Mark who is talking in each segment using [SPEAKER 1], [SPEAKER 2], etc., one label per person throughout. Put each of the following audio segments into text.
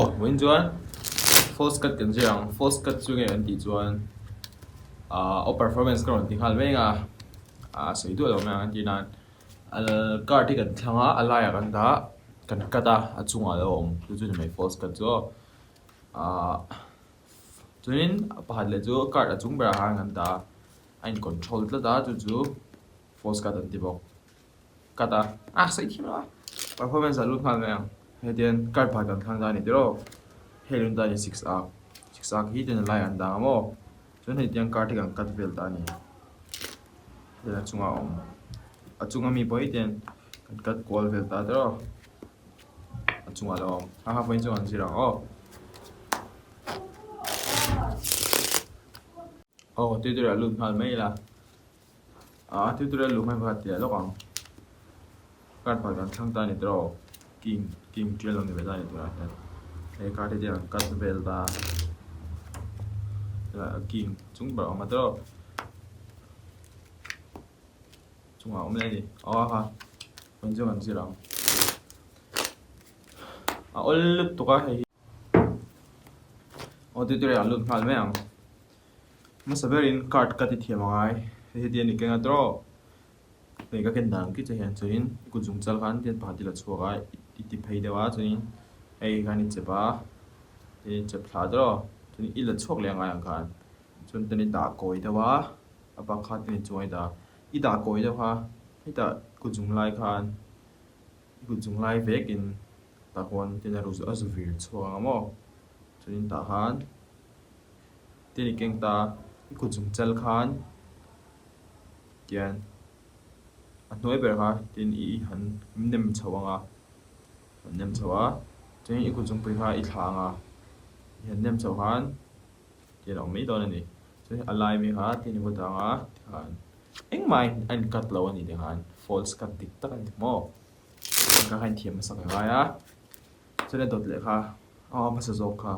[SPEAKER 1] Vawiin chuan false cut kan zir ang, false cut chu nge kan tih chuan ahh aw performance ka rawn ti nghal mek a, ahh sawi duah lo mai ang an tih nan card hi kan thlang a, a laiah kan dah kan cut a, a chungah a lo awm chu chu ni mai false cut chu aw ahh chuanin pakhat leh chu card a chung berah khan kan dah a, a in control tlat a chu chu false cut an ti bawk. Cut a, a sawi thiam lo a, performance ah lut nghal mai ang, hetiang card pakhat kan thlang ta a ni tiraw, hei lun ta a ni six arc, six arc hi tian a lai an dang a maw, chuan hei tiang card hi kan cut vel ta a ni, hetiang a chungah a awm, a chunga mi pawh hi tiang kan cut kual vel ta tiraw, a chungah a lo awm, a ha vawiin chu kan zir ang aw. Aw tutorial lut nghal mai ila. A tutorial luh hmai pakhat tih lawk ang. Card pakhat kan thlang ta a ni tawh aw. King king tial lo ni ve ta a ni tunah hian. He card hi tiang cut vel ta a king chung ber a awm a tawh. Chungah a awm leh a ni. Aw a kha vawiin chu kan zir ang. A awl lutuk a hei hi. Aw tutorial lut nghal mai ang. Hmasa berin card ka ti thiam a ngai, hei hi ti a ni keng a tawh, hei ka ken dan ang chiah hian chuanin i kut zung chal khan tian pakhat i la chhuak a, i ti phei deuh a chuanin hei khan i chep a, tin i chep thla tawh chuanin i la chhuak leh a ngai ang khan chuan tin i dah kawi deuh a, a bak kha tin i chuai dah, i dah kawi deuh kha hetah kut zung lai khan i kut zung lai vekin tah khawn tin a a zu vir chhuak ang a maw chuanin tah khan. Tin i keng ta, i kut zung chal khan tian a hnuai ber kha tin i han nem chho ang a, han nem chho a, chuan i kut zungpui kha i thla ang a, i han nem chho khan tian a awm mai dawn a ni. Chuan a lai mi kha tin i va dang a tikhan engmah a in cut lo a ni tikhan false cut dik tak a ni maw? Kha kha inthiam hmasak a ngai a, chuan a dawt leh kha a hmasa zawk kha.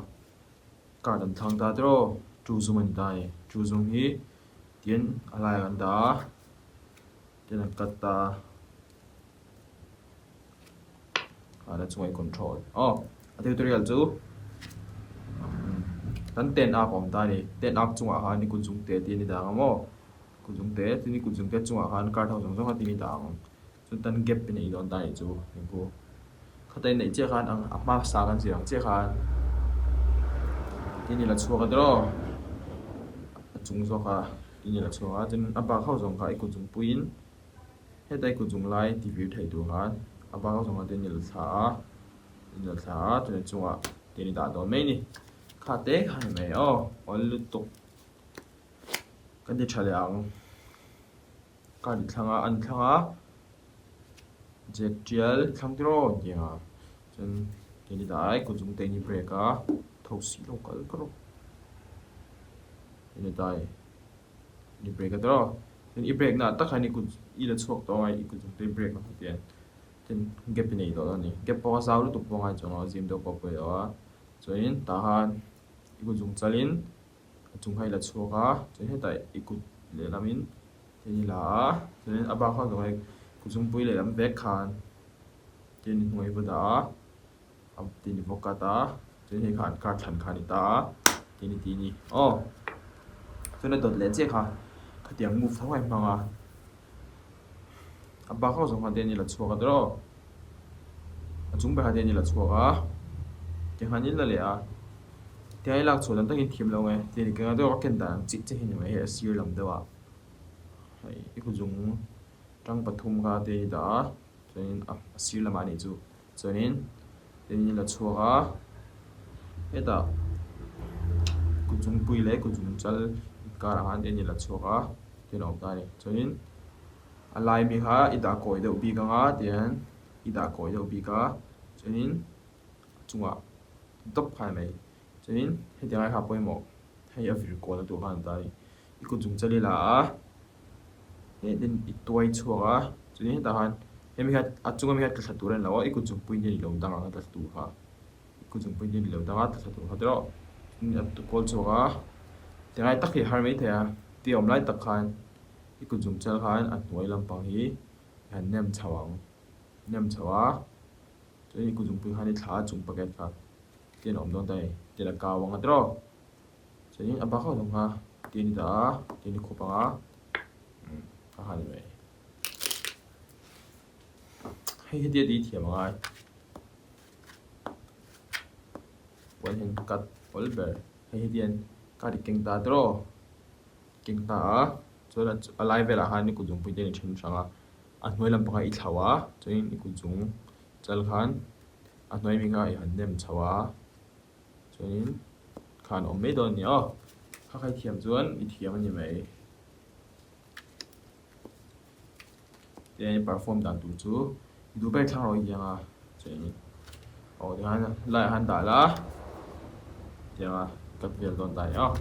[SPEAKER 1] Card an thlang ta tiraw two zum a ni ta e two zum hi tin a laiah kan dah a tin an cut ta a la chunga i control aw a tutorial chu kan ten ak a awm ta a ni ten ak chungah khan i kut zung te tin i dah ang maw kut zung te tin i kut zung te chungah khan card ho zawng zawng kha tin i dah ang. Chutan gap in a ei dawn ta anih chu engpu. Khata in neih chiah khan a hmasa kan zir ang chiah khan tin i la chhuak a tiraw a chung zawk a tin i la chhuak a chuan a bak ho zawng kha i kut zung puiin heta i kut zung lai ti vir theih tur khan a bak ho zawng kha tin i la thla a tin i la thla a chuan a chungah tin i dah dawn mai a ni. Kha te kha ni mai aw awl lutuk kan ti tha leh ang. Ka ni thlang a, an thlang a, Jack tial thlang tiraw an ti a, chuan kei ni dai kut zung te in i break a, tho si lo kal ka rawh kei ni dai in i break a tiraw, chuan i break na ah tak hian i kut i la chhuak tawh a i kut zung te i break a tiang chuan gap i nei tawh a ni, gap pawh a zau lutuk pawh a ngai chuang lo a zim deuh pawh a pawi lo a, chuanin tah khan i kut zung chalin. A chung kha i la chhuak a, chuan hetah i kut lehlamin tin i la a, chuanin a bak ho zawng hi kut zungpui lehlam vek khan tin i hnuai va dah a, a tin i va cut a, chuan hei kha an card thlan kha a ni ta a, tin i ti a ni aw. Chuan a dawt leh chiah kha khatiang move tho a i hmang a, a bak ho zawng khan tin i la chhuak a tiraw, a chung ber kha tin i la chhuak a, tikhan i la leh a. Tiang i lak chhuah dan takin thiam lo nge tih ni keng a deuh a ken dan ang chih che hi ni mai hei a sir lam deuh ah hei i kuzung tang pathum kha te hi dah a chuanin a sir lamah a nih chu chuanin tin i la chhuak a hetah kuzung pui leh kuzung chal inkarah khan tin i la chhuak a tin a awm ta a ni chuanin a lai mi kha i dah kawi deuh bik ang a tihian i dah kawi deuh bik a chuanin a chungah dawp khai mai. Chuanin hetiang ai kha pawimawh hei a vir kual na tur khan an ta a ni. I kut zung chal i la a, hetin i tuai chhuak a, chuanin hetah khan hemi hian a chunga mi hian tla thla tur a ni lo a, i kut zungpui hian i lo dang ang a tla thla tur kha. I kut zungpui hian i lo dang a tla thla tur kha tiraw. Chuanin a kual chhuak a, tiang ai tak hi a har mai thei a, tia awm lai tak khan i kut zung chal khan a hnuai lampang hi i han nem chho ang, nem chho a. Chuan i kut zungpui khan i thla a chung packet kha. Tian a awm dawn ta e. Tian a kau ang a tiraw. Chuanin a bak ho zawng kha tian i dah a, tian i khup ang a, umm a han mai. Hei hi tia tih thiam a ngai. Puan hian cut awl ber. Hei hi tian card i keng ta tiraw. Keng ta a, chuan a lai velah khan i kutzungpui te an then hrang a, a hnuai lampang kha i thlauh a, chuanin i kutzung chal khan a hnuai mi kha i han nem chho a, chuanin khan awm mai dawn a ni aw. Kha kha i thiam chuan i thiam a ni mai. Tihian i perform dan tur chu i duh ber thlang rawh i ang a, chuanin aw tihian laiah khan dah la tianga cut vel dawn ta a ni aw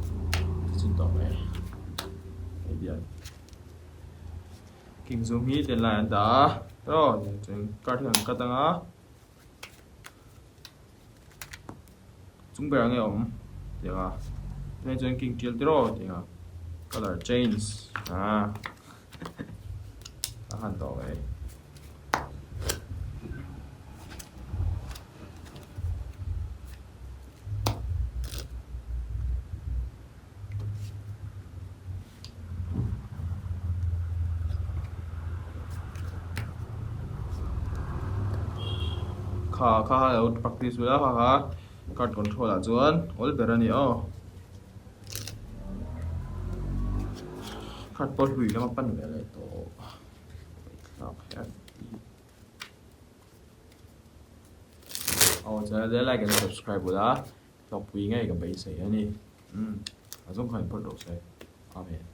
[SPEAKER 1] chin tawh mai hei hian king zoom hi tian laiah an dah a aw chuan card hi an cut ang a. Chung berah nge awm tih ang a tunah chuan king tial tiraw tih ang a colour change ah a han tawh mai. Kha kha kha lo practice ula kha kha card control ah chuan awl ber a ni aw card pawh hlui lama pan ve leh tawh aw channel te like and subscribe ula hlawkpui ngei ka beisei a ni. Umm a zawng khan in phawt rawh se. Amen.